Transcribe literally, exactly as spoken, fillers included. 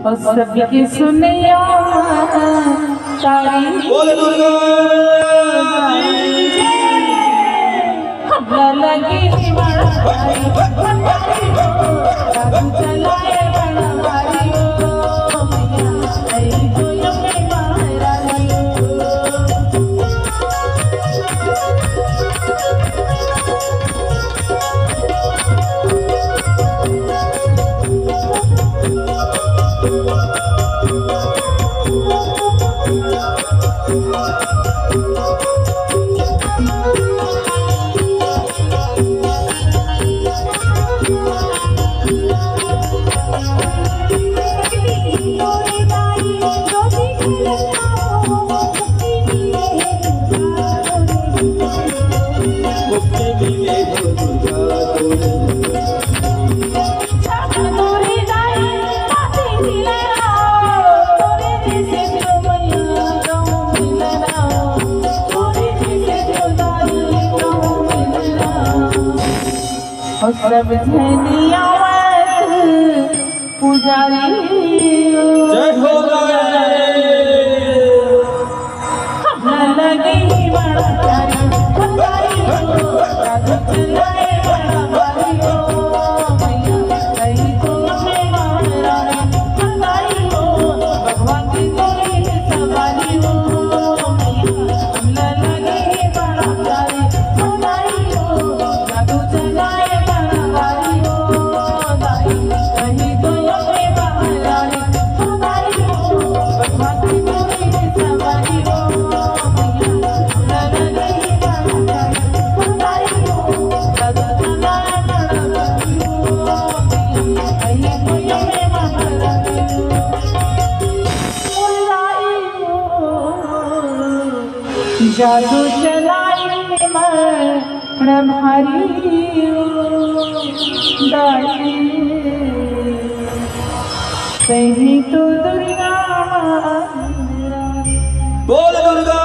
और सबके सुनैया तारी। बोल दुर्गा मैया की। हमला लगे बड़ा भारी, जादू चलाए बड़ा भारी हो, मैया आई तो यमुना महारानी हो। और सब झनी आवत पुजारी। जय हो राधे। हमला लगे बड़ा प्यारी, बधाई हो, जादू चलाए बड़ा भारी हो, मैया, कहीं तो हमें महारानी, बधाई हो, भगवान की तोरी में सवारी हो, मैया, हमला लगे बड़ा प्यारी, बधाई हो, जादू चलाए बड़ा भारी हो, दाई, कहीं तो हमें महारानी, जादू चलाई मन भारी दाई। सही तो दुर्गा माँ। बोल दुर्गा